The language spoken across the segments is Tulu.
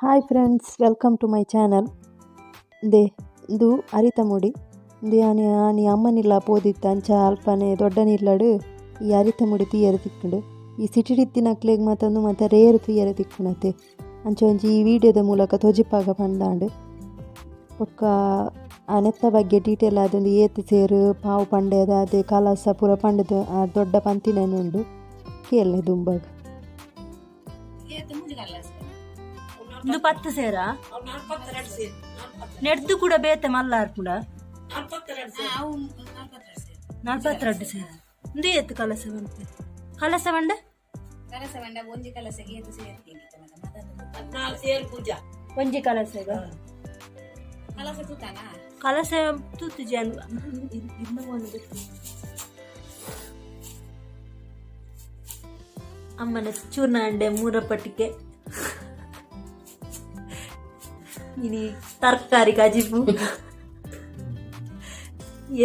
Hi friends, welcome to my channel. ದೆ ಇಂದು ಅರಿತ ಮುಡಿ ಇಂದು ಯಾನಿ ಆನಿ ಅಮ್ಮನಿಲ್ಲ ಪೋದಿತ್ತ ಅಂಚ ಅಲ್ಪನೆ ದೊಡ್ಡ ನಿಲ್ಲಡು ಈ ಅರಿತ ಮುಡಿ ತೀಯರೆ ತಿಕ್ಕುಂಡು. ಈ ಸಿಟಿಡಿತ್ತಿನಕ್ಲೆಗ್ ಮಾತಂದು ಮಾತ ರೇರ್ ತೀಯರೆ ತಿಕ್ಕುಣತೆ ಅಂಚ ಒಂಜಿ ಈ ವಿಡಿಯೋದ ಮೂಲಕ ತೊಜಿಪಾಗ ಪಂದಾಂಡು. ಬೊಕ್ಕ ಆ ನೆತ್ತ ಬಗ್ಗೆ ಡೀಟೇಲ್ ಆದೊಂದು ಏತ್ ಸೇರು ಪಾವು ಪಂಡೆದ ಅದೇ ಕಲಸ ಪೂರ ಪಂಡದು ಆ ದೊಡ್ಡ ಪಂತಿನೇನುಂಡು ಕೇಳ್ನೆ ದುಂಬಗ್. ಇಂದು ಪತ್ತು ಸೇರಾ ನೆಡ್ದು ಕೂಡ ಬೇತೆ ಮಲ್ಲಾರ್ಪುಂಡ 42 ಸೇರ ಇಂದು ಏತ್ ಕಲಸ ಬಂತು ಕಲಸ ಬಂಡ ಕಲಸ ಬಂಡ ಒಂಜಿ ಕಲಸಗೆ ಏತ್ ಸೇರು ಒಂಜಿ ಕಲಸಗ ಕಲಸ ತೂತಾನ ಕಲಸ ತೂತು ಜನ್ ಅಮ್ಮನ ಚೂರ್ಣ ಅಂಡೆ ಮೂರ ಪಟ್ಟಿಗೆ ಇನಿ ತರಕಾರಿ ಕಜಿಪು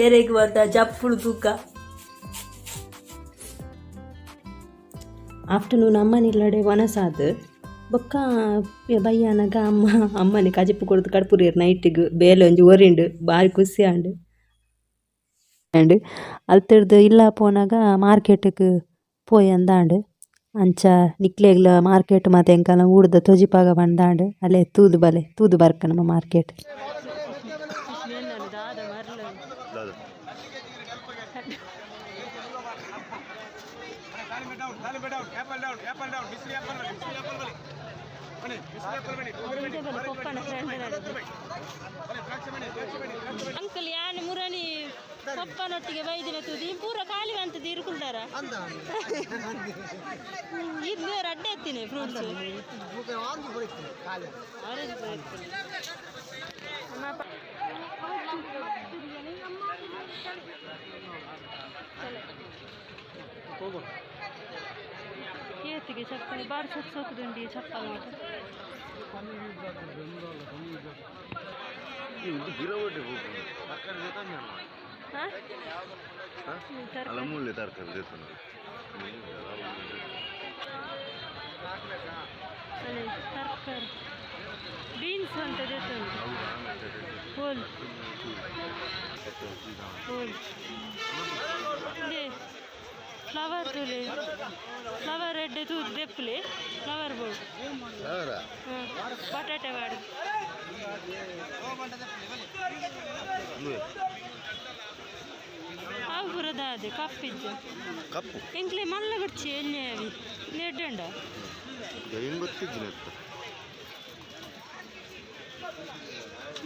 ಏರೆಗ್ ಬಂತ ಜಪ್ಪುಳು ತೂಕ. ಆಫ್ಟರ್ನೂನ್ ಅಮ್ಮನಿಲ್ಲಡೆ ವನಸಾದ್ ಬೊಕ್ಕ ಬಯ್ಯಾನಗ ಅಮ್ಮ ಅಮ್ಮನೆ ಕಜಿಪು ಕೊಡ್ದು ಕಡ್ಪುರಿಯರ್ ನೈಟಿಗ್ ಬೇಲೆ ಒಂಜಿ ಒರಿಂಡು ಬಾರಿ ಖುಷಿ ಆಂಡ್. ಆಂಡ್ ಅಲ್ತಿರ್ದು ಇಲ್ಲ ಪೋನಾಗ ಮಾರ್ಕೆಟ್ಗ್ ಪೋಯಂದಾಂಡ್. ಅಂಚ ನಿಕ್ಲೆಗ್ಲ ಮಾರ್ಕೆಟ್ ಮಾತ ಎಂಕಲ್ನ ಊರ್ದ ತೊಜಿಪಾಗ ಪಂದಾಂಡ್. ಅಲೆ ತೂದು ಬಲೆ ತೂದು ಬರ್ಕ ನಮ್ಮ ಮಾರ್ಕೆಟ್. ಅಂಕಲ್ ಯಾನ್ ಮುರಣಿ ಪಪ್ಪನೊಟ್ಟಿಗೆ ಬೈದಿನ ತೂದು ಈ ಪೂರ ಖಾಲಿ ಬಂತದ್ದು ಇರುಕುಲ್ದಾರ ಇದು ರಡ್ಡೆ ಎತ್ತಿನಿ ಫ್ರೂಟ್ಸ್ ಆರೆಂಜ್. ಏತಿಗೆ ಚಪ್ಪಲಿ ಬಾರಿ ಸೊಕ್ ಸೊಕ್ಕುದುಂಡಿ ಚಪ್ಪಲ್ ಮಾತ್ರ. ಹಾ? ಅಲ್ಲ ತರಕಾರಿ ದೇತನ. ಅದೇ ತರಕಾರಿ ಬೀನ್ಸ್ ಅಂತ ದೇತುಂಟು. ಹೋಲ್ ಹೋಲ್ ಇದೆ ಫ್ಲವರ್ ತೂಲೆ ಫ್ಲವರ್ ಎಡ್ಡೆ ತೂದು ದೆಪ್ಪುಲೆ ಫ್ಲವರ್ ಬೋರ್ಡ್. ಹಾಂ ಬಟಾಟೆ ವಾಡು ಅವು ಪೂರ ದಾದೆ ಕಪ್ಪಿಜ್ಜ. ಕಪ್ಪು. ಎಂಕ್ಲೆ ಮಲ್ಲ ಗುಡ್ಚಿ ಎಣ್ಣೆ ಅವಿ ನೆಡ್ಡಂಡ. ಏನು ಗೊತ್ತಿದ್ದೀನಿ.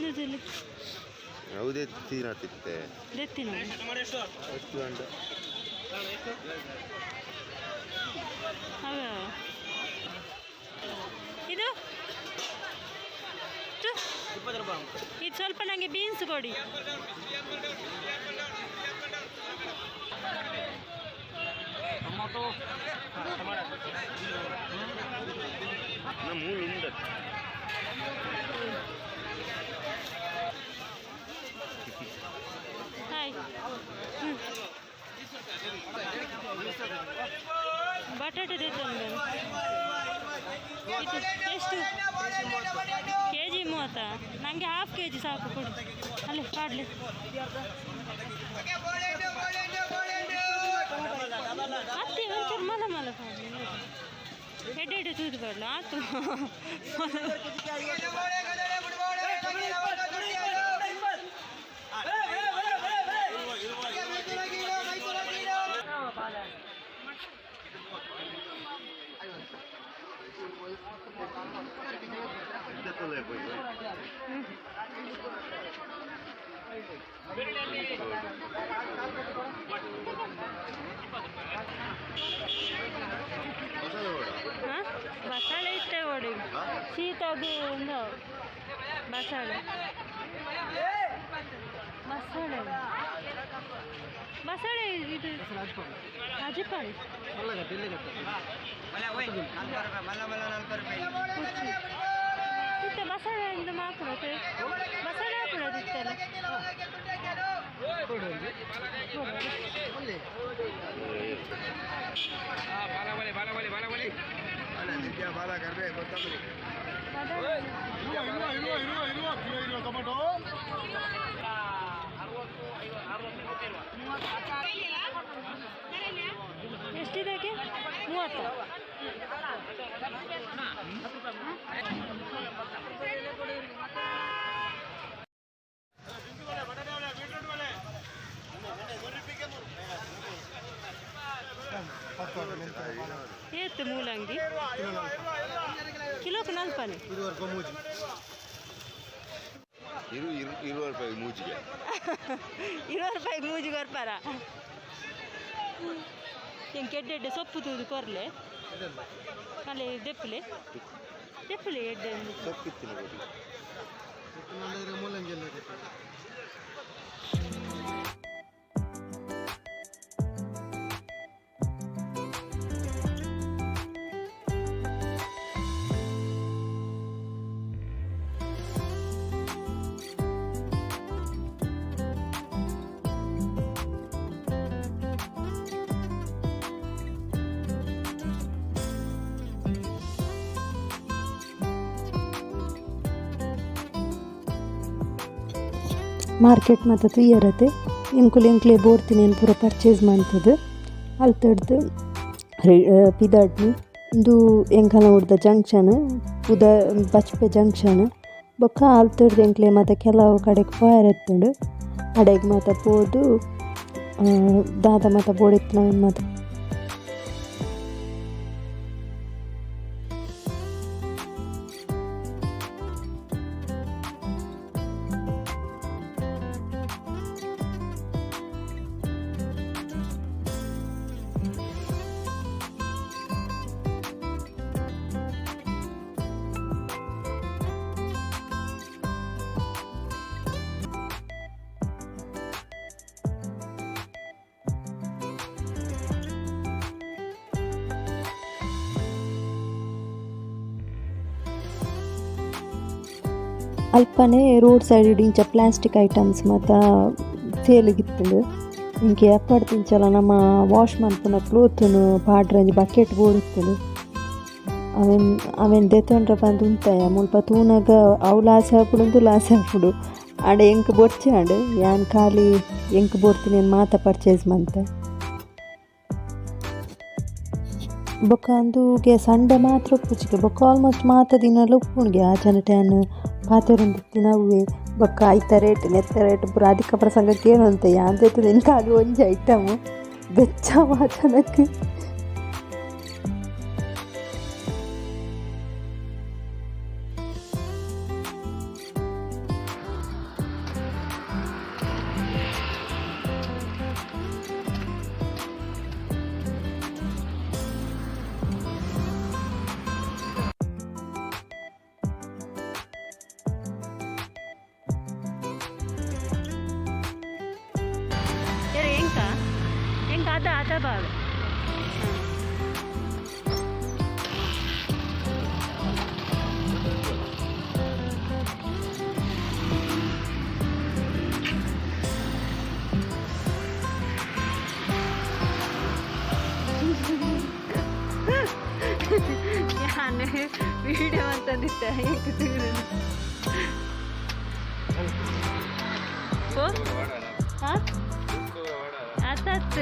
ನಿಜಲಿ. ಯಾವುದೇ ತಿನ್ನತ್ತಿತ್ತೆ. ದೆತ್ತಿನ. ಎಷ್ಟು ಗಂಡ. ಅವ ಇದು ತು. ಇದು ಸ್ವಲ್ಪ ನನಗೆ ಬೀನ್ಸ್ ಕೊಡಿ. ಮೂಲು ಉಂಡ. ಹಾಯ್. ಬಟಾಟೆ ತಂದೆ. ಇದು ಎಷ್ಟು ಕೆ ಜಿ? 30? ನನಗೆ ಹಾಫ್ ಕೆ ಜಿ ಸಾಕು, ಕೊಡಿ. ಅಲ್ಲಿ ಕಾಡಲಿ. ಮತ್ತೆ ಒಂಚೂರು ಮಲ ಮಲ ಪಾಡ್ಲಿ. ಎಡೆ ಎಡೆ ತೂದು ಬರಲ ಆತು. ಹಾಂ ಬಸಾಳೆ ಇತ್ತೆ ಓಡಿ ಶೀತ ಅದು ಒಂದು ಬಸಾಳೆ ಬಸಾಳೆ ಬಸಾಳೆ ಇದು ಅಜಿಪಾಡಿ. ಇತ್ತೆ ಬಸಾಳೆ ಇಂದು ಮಾಪುಣ ಬಸಾಳೆ ಹಾಪುಣ ಇತ್ತಲ್ಲ. ಮೂವತ್ತ. ಏತ್ ಮೂಲಂಗಿ ಕಿಲೋಕ್ಕೆ ನಲ್ಪನೆ. ಇರು 20 ರೂಪಾಯಿ ಮೂಜಿಗೆ. 20 ರೂಪಾಯಿಗೆ ಮೂಜಿ ಕೊರ್ಪಾರ. ಎಂಕ್ ಎಡ್ಡೆ ಎಡ್ಡೆ ಸೊಪ್ಪು ತೂದು ಕೊರ್ಲೆ ಅಲ್ಲೇ ದೆಪ್ಪಲೆ ದೆಪ್ಪಲೆ ಎಡ್ಡೆ ಒಂದು. ಸೊಪ್ಪಿತ್ತಿನ ಕೊಡಿ. ಮಾರ್ಕೆಟ್ ಮಾತ ತೂಯರತೆ ಎಂಕುಲು ಎಂಕ್ಲೆ ಬೋರ್ತಿನೇನು ಪೂರ ಪರ್ಚೇಸ್ ಮಂತದು ಅಲ್ತಡ್ದು ಪಿದಾಡ್ನಿ. ಇಂದು ಎಂಕಲ್ನ ಊರ್ದ ಜಂಕ್ಷನ್ ಪುದ ಬಚ್ಪೆ ಜಂಕ್ಷನ್. ಬೊಕ್ಕ ಅಲ್ತಡ್ದು ಎಂಕ್ಲೆ ಮಾತ ಕೆಲವು ಕಡೆಗೆ ಪೋಯರೆ ಇತ್ತುಂಡು. ಅಡೆಗ್ ಮಾತ ಪೋದು ದಾದ ಮಾತ ಬೋಡಿತ್ತಿನ ಮಾತ ಅಲ್ಪನೆ ರೋಡ್ ಸೈಡ್ ಇಂಚ ಪ್ಲಾಸ್ಟಿಕ್ ಐಟಮ್ಸ್ ಮಾತ ಸೇಲಿಗಿತ್ತುಂಡು. ಇಂಕೆ ಎಪ್ಪಡ್ ತಿಂಚಲ ನಮ್ಮ ವಾಶ್ ಮನ್ಪುನ ಕ್ಲೋತುನು ಪಾಡ್ರಂಜಿ ಬಕೆಟ್ ಬೋಡಿತ್ತುಂಡು. ಅವೆನ್ ಅವೆನ್ ದೆತೊಂಡ್ರ ಪಂದ್ ಉಂತಾಯ ಮುಲ್ಪ ತೂನಗ ಅವು ಲಾಸ್ ಆಪುಂಡು ಉಂದು ಲಾಸ್ ಆಪುಂಡು. ಆಂಡ ಎಂಕ್ ಬೊರ್ಚಿ ಆಂಡ್ ಯಾನ್ ಖಾಲಿ ಎಂಕ್ ಬೋಡ್ತಿನಿ ಮಾತ ಪರ್ಚೇಸ್ ಮಂತೆ. ಬೊಕ್ಕ ಅಂದುಗೆ ಸಂಡೆ ಮಾತ್ರ ಉಪ್ಪುಜಿಗೆ ಬೊಕ್ಕ ಆಲ್ಮೋಸ್ಟ್ ಮಾತ ದಿನಲ ಉಪ್ಪುಂಡುಗೆ ಆ ಜನಟ ಯಾನ್ ಪಾತೆರೊಂದಿತ್ತಿನ ಅವ್ವೆ. ಬೊಕ್ಕ ಐತ ರೇಟ್ ನೆತ್ತ ರೇಟ್ ಪೂರ ಅಧಿಕ ಪ್ರಸಂಗಕ್ಕೆ ಏನು ಅಂತ ಯಾನ್ ದೆತ್ತುದು ಖಾಲಿ ಒಂಜಿ ಐಟಮ್ ಬೆಚ್ಚ ಮಾತನಕ್. ಎಂಕ ಅದ ಅದ ಬಾಳ. ಯಾನ್ ವಿಡಿಯೋ ಅಂತಂದಿತ್ತೆ ಎಂಕ್ ತೂರು. ಓ ಹಾ ಆತಾತ್.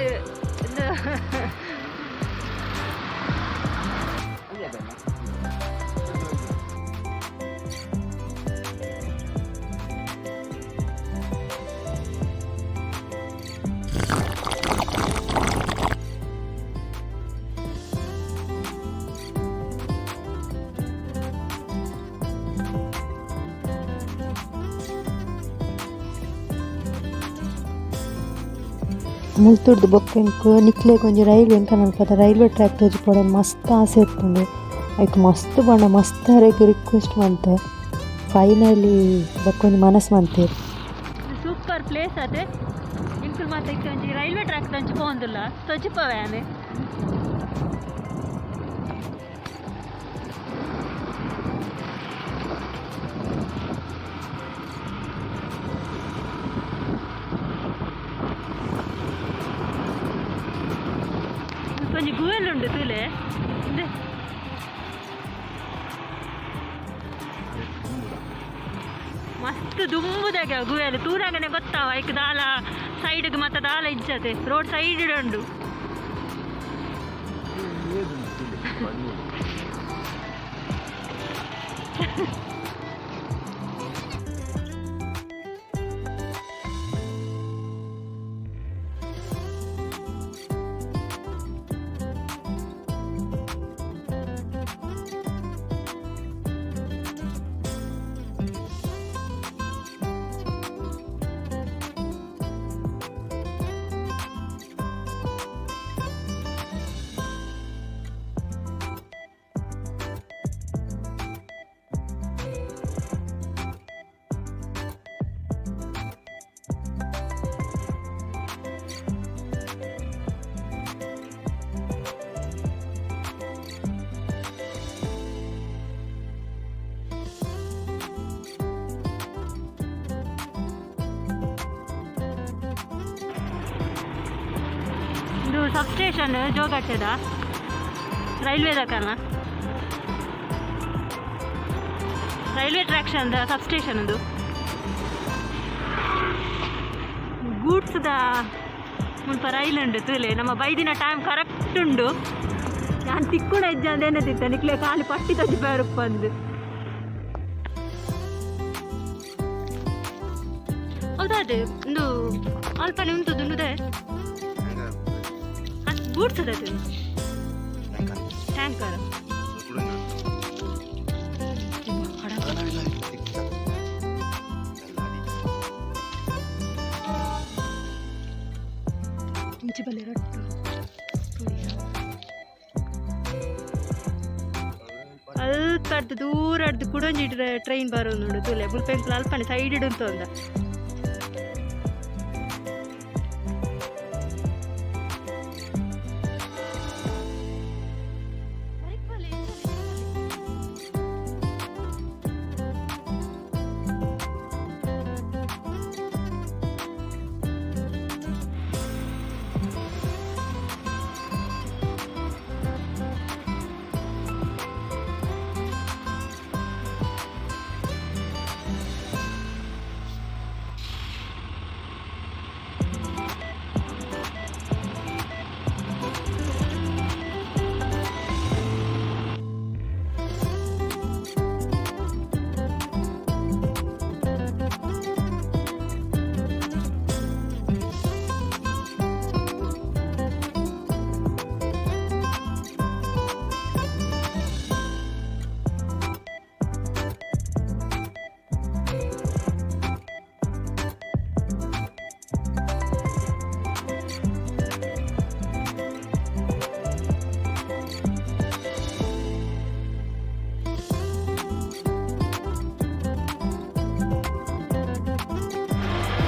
ಮುಲ್ತುರ್ದು ಬೊಕ್ಕ ಎಂಕ್ ನಿಕ್ಲೆಗ್ ಒಂಜಿ ರೈಲ್ವೆ ಎಂಕ ನಲ್ಪದ ರೈಲ್ವೆ ಟ್ರ್ಯಾಕ್ ತೋಜಿಪೋಡ ಮಸ್ತ್ ಆಸೆ ಇತ್ತುಂಡು. ಐಕ್ ಮಸ್ತ್ ಬಣ್ಣ ಮಸ್ತ್ ಅರೆಗ್ ರಿಕ್ವೆಸ್ಟ್ ಮಂತೆ ಫೈನಲಿ ಬೊಕ್ಕ ಒಂಜಿ ಮನಸ್ ಮಂತೇರ್. ಸೂಪರ್ ಪ್ಲೇಸ್ ಅದೇ. ಇಂಕುಲು ಮಾತ ಇತ್ತೆ ಒಂಜಿ ರೈಲ್ವೆ ಟ್ರ್ಯಾಕ್ ದಂಚಿ ಪೋವೊಂದುಲ್ಲ ತೋಜಿಪವೆ ಆನೆ. ಒಂಜಿ ಗುವೆಲ್ ಉಂಡು ತೂಲೆ. ಇಂದೆ ಮಸ್ತ್ ದುಂಬುದಾಗ ಗುವೆಲ್ ತೂರಾಗನೆ ಗೊತ್ತಾವ. ಐಕ್ ದಾಲ ಸೈಡ್ಗ್ ಮಾತ ದಾಲ ಇಜ್ಜತೆ, ರೋಡ್ ಸೈಡ್ ಉಂಡು. ಇದು ಸಬ್ ಸ್ಟೇಷನ್ ಜೋಗಟ್ಟೆದ ರೈಲ್ವೆ ದಕನ ರೈಲ್ವೆ ಟ್ರ್ಯಾಕ್ಷನ್ ಸಬ್ ಸ್ಟೇಷನ್ ಇದು. ಗೂಡ್ಸ್ದ ಮುಲ್ಪ ರೈಲ್ ಉಂಡು ತೂಲೆ. ನಮ್ಮ ಬೈದಿನ ಟೈಮ್ ಕರೆಕ್ಟ್ ಉಂಡು. ನಾನು ತಿಕ್ಕುಣ ಹೆಜ್ಜೆ ಅಂದೇನದಿತ್ತ ನಿಕ್ಲೆ ಖಾಲಿ ಪಟ್ಟಿ ತಜ್ಜಿ ಬಂದು. ಹೌದಾ, ಅದೇ ಒಂದು ಅಲ್ಪನೆ ಉಂಟು. ಗೂಡ್ಸ್ ಅದು ಟ್ಯಾಂಕರ್. ಇಂಚಿ ಬಲ್ಲೆ ರಟ್ಟು ಅಲ್ಪ ಅರ್ಧ ದೂರ ಅರ್ಧ ಕುಡೊಂಜಿ ಟ್ರೈನ್ ಬರೋದು ನೋಡು ತೂಲೆ. ಮುಲ್ಪ ಎಂಕುಲು ಅಲ್ಪನೆ ಸೈಡ್ ಇಡುಂತ ಉಂದ.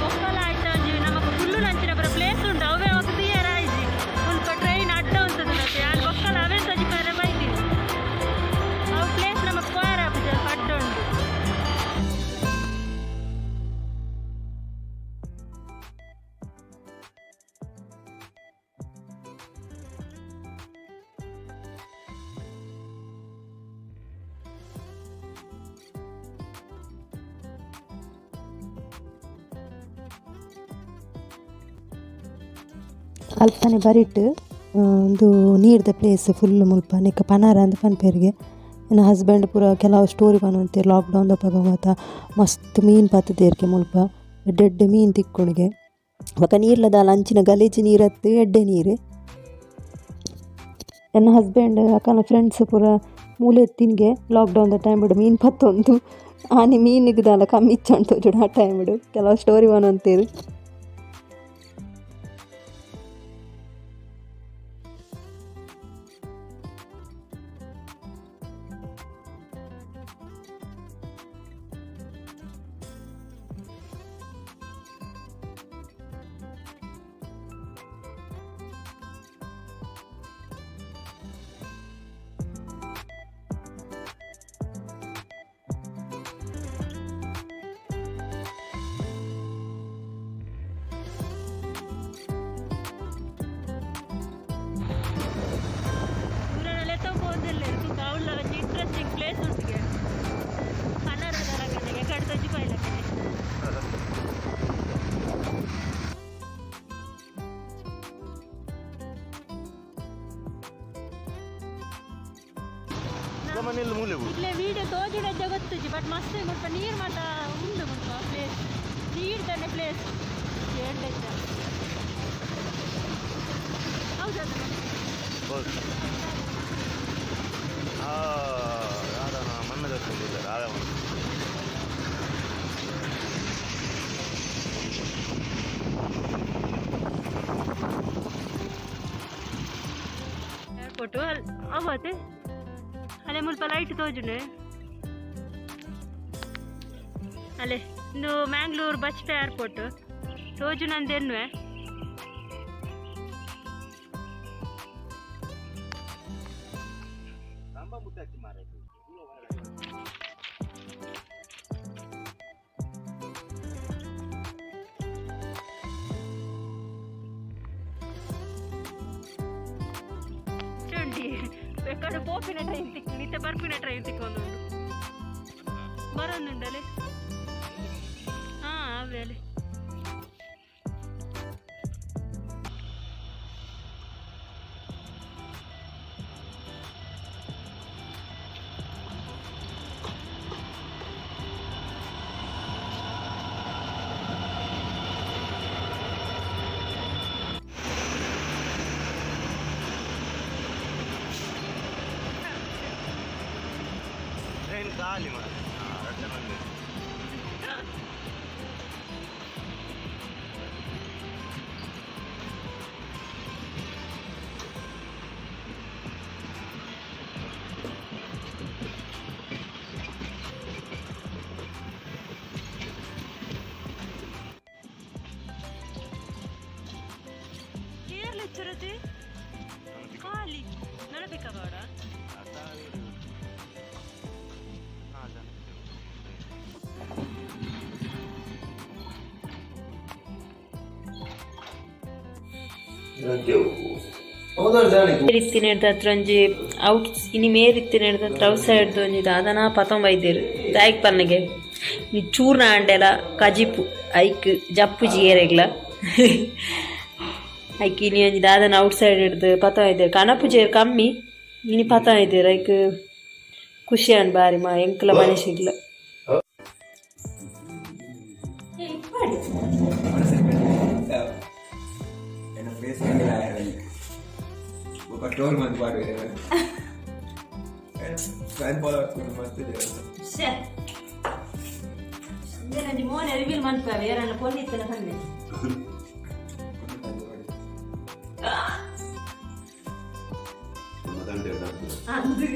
ಒಕ್ಕಲ ಆಯ್ತಾ ಒಂಜಿ ನಮಕ್ ಫುಲ್ಲು ನಂಚಿನ ಪೂರ ಪ್ಲೇಸ್ ಉಂಡು. ಅವೇ ಒಂದು ತೂಯೆರೆ ಆಯ್ಜಿ. ಮುಲ್ಪ ಟ್ರೈನ್ ಅಡ್ಡ ಉಂತುದು ಮತ್ತೆ ಯಾನ್ ಬೊಕ್ಕಲ ಅವೇ ತೋಜಿಪಾರೆ ಬೈದಿ. ಅವು ಪ್ಲೇಸ್ ನಮಕ್ ಪೋಯೆರೆ ಆಪುಜಿ, ಅಲ್ಪ ಅಡ್ಡ ಉಂಡು. ಅಲ್ಪನೆ ಬರಿಟ್ ಒಂದು ನೀರ್ದ ಪ್ಲೇಸ್ ಫುಲ್ ಮುಲ್ಪ ನೆಕ್ ಪನಾರ ಅಂದ್ ಪನ್ಪೆರ್ಗೆ. ಎನ್ನ ಹಸ್ಬೆಂಡ್ ಪೂರ ಕೆಲವು ಸ್ಟೋರಿ ಪನೊಂತೆರ್, ಲಾಕ್ಡೌನ್ ದಪಗ ಮಾತ ಮಸ್ತ್ ಮೀನು ಪತ್ತುದೆರ್ಗೆ, ಮುಲ್ಪ ಎಡ್ಡೆ ಎಡ್ಡೆ ಮೀನು ತಿಕ್ಕುಂಡುಗೆ. ಬೊಕ ನೀರ್ಲ ದಾಲ ಅಂಚಿನ ಗಲೀಜು ನೀರತ್ತು, ಎಡ್ಡೆ ನೀರು. ಎನ್ನ ಹಸ್ಬೆಂಡ್ ಅಕಲ್ನ ಫ್ರೆಂಡ್ಸ್ ಪೂರ ಮೂಲೆ ತಿನ್ಗೆ ಲಾಕ್ಡೌನ್ the time ಮೀನು ಪತ್ತೊಂದು ಆನಿ ಮೀನಿಗೆ ದಾಲ ಕಮ್ಮಿ ಇಚ್ಚಂಡ್ ತೋಜುಡು ಆ ಟೈಮ್ ಕೆಲವು ಸ್ಟೋರಿ ಪನೊಂತೆರ್. ಬಟ್ ಮಸ್ತ್ ಮುಲ್ಪ ನೀರು ಮಾತ ಉಂಡು ಮುಲ್ಪ ಪ್ಲೇಸ್ ನೀರು ತಾನೆ ಪ್ಲೇಸ್ ಎಡ್ಡೆ. ಹೌದಾ? ಹೌದು. ಆ ರಾಧನ ಮಣ್ಣು ತರ್ಕೊಂಡಿಲ್ಲ ರಾಧಾ. ಏರ್ಪೋರ್ಟು ಅಲ್ಲಿ ಅವತ್ತೆ. ಅಲ್ಲೇ ಮುಲ್ಪ ಲೈಟ್ ತೋಜುಂಡು ಅಲ್ಲೇ. ಇಂದು ಮ್ಯಾಂಗ್ಳೂರ್ ಬಜ್ಪೆ ಏರ್ಪೋರ್ಟ್ ತೋಜುನಂದೆನ್ನುವೆ. ಚಂಡಿ ಬೇಕಾದ್ರೆ ಪೋಪಿನ ಟ್ರೈನ್ ತಿಕ್ ನಿತ್ತೆ ಬರ್ಪಿನ ಟ್ರೈನ್ ತಿಕ್ಕೊಂದುಂಡು ಬರೋದುಂಡಲೆ. ಹಾಂ, ಆಮೇಲೆ ಟ್ರೈನ್ ಖಾಲಿ ಮಾರ್ರೆ. ರಡ್ಡೆ ಮಂದಿ. ಕೇರಳ ಹೆಚ್ಚರತೆ ಖಾಲಿ ನನಬೇಕಾ ಬೇಡ. ಮೇರಿತ್ತಿನ ಹತ್ರ ಒಂಜಿ ಔಟ್ ಇನಿ ಮೇರಿತ್ತಿನ ಹತ್ರ ಔಟ್ ಸೈಡ್ ಒಂಜಿ ದಾದನ ಪತೊಂಬೈದೆರ್ ದಾಯಕ್ ಪನ್ನಗೆ ಇನಿ ಚೂರ್ಣ ಆಂಡೆಲ ಕಜಿಪು ಐಕ್ ಜಪ್ಪುಜಿ ಏರೆಗ್ಲ. ಐಕ್ ಇನಿ ಒಂಜಿ ದಾದನ ಔಟ್ ಸೈಡ್ ಹಿಡ್ದು ಪತೊಂಬೈದೆರ್. ಕನಪುಜೆರ್ ಕಮ್ಮಿ, ಇನಿ ಪತೊಂಬೈದೆರ್. ಐಕ್ ಖುಷಿ ಆಂಡ್ ಬಾರಿ ಮಾ ಎಂಕ್ಲ ಮನಸ್ಸಿಗ್ಲ. ಎನ್ನ ಫೇಸ್ ಕಂಡಿಲ್ಲ ಬೊಕ ಟ್ರೋಲ್ ಮಂತ್ ಪಾಡ್ವೆರ್. ಫ್ಯಾನ್ ಫಾಲೋವರ್ಸ್ ಮಸ್ತ್. ಒಂಜಿ ಮೋನೆ ರಿವೀಲ್ ಮನ್ಪುವೆ ಏರನ್ನ ಪೊನ್ನಿತ್ತನ ಪನ್ನೆ. ಅಂದು.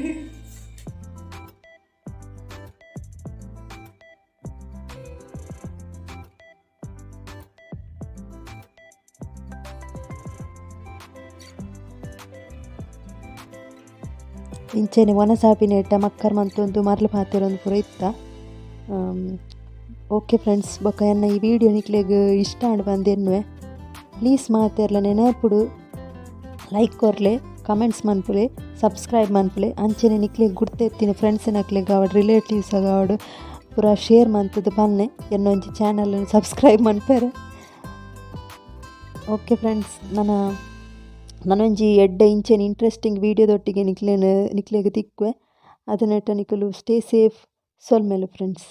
ಇಂಚೆನೆ ವನಸಾಪಿನೆಟ್ಟ ಮಕ್ಕರ್ ಮಂತೊಂದು ಮರ್ಲು ಪಾತೆರೊಂದು ಪೂರ ಇತ್ತ. ಓಕೆ ಫ್ರೆಂಡ್ಸ್, ಬೊಕ ಎನ್ನ ಈ ವಿಡಿಯೋ ನಿಕ್ಲೆಗ್ ಇಷ್ಟ ಆಂಡ್ ಪಂದ್ ಎನ್ನುವೆ. ಪ್ಲೀಸ್ ಮಾತೆರ್ಲ ನೆನಪುಡು ಲೈಕ್ ಕೊರ್ಲೆ, ಕಮೆಂಟ್ಸ್ ಮನ್ಪುಲೆ, ಸಬ್ಸ್ಕ್ರೈಬ್ ಮನ್ಪುಲೆ. ಅಂಚೆನೆ ನಿಕ್ಲೆಗ್ ಗುರ್ತೆತ್ತಿನ ಫ್ರೆಂಡ್ಸ್ ನಕ್ಲೆಗ್ ಆವಡ್, ರಿಲೇಟಿವ್ಸ್ ಆವಡ್, ಪೂರ ಶೇರ್ ಮಂತುದು ಪನ್ನೆ ಎನ್ನೊಂಜಿ ಚಾನಲ್ ಸಬ್ಸ್ಕ್ರೈಬ್ ಮನ್ಪೆರೆ. ಓಕೆ ಫ್ರೆಂಡ್ಸ್, ನನ ನನೊಂಜಿ ಎಡ್ಡೆ ಇಂಚೆನೆ ಇಂಟ್ರೆಸ್ಟಿಂಗ್ ವೀಡಿಯೋದೊಟ್ಟಿಗೆ ನಿಕ್ಲೆನ್ ನಿಕ್ಲೆಗ್ ತಿಕ್ಕುವೆ. ಅದನೆಟ್ಟ ನಿಕುಲು ಸ್ಟೇ ಸೇಫ್. ಸೊಲ್ಮೆಲು ಫ್ರೆಂಡ್ಸ್.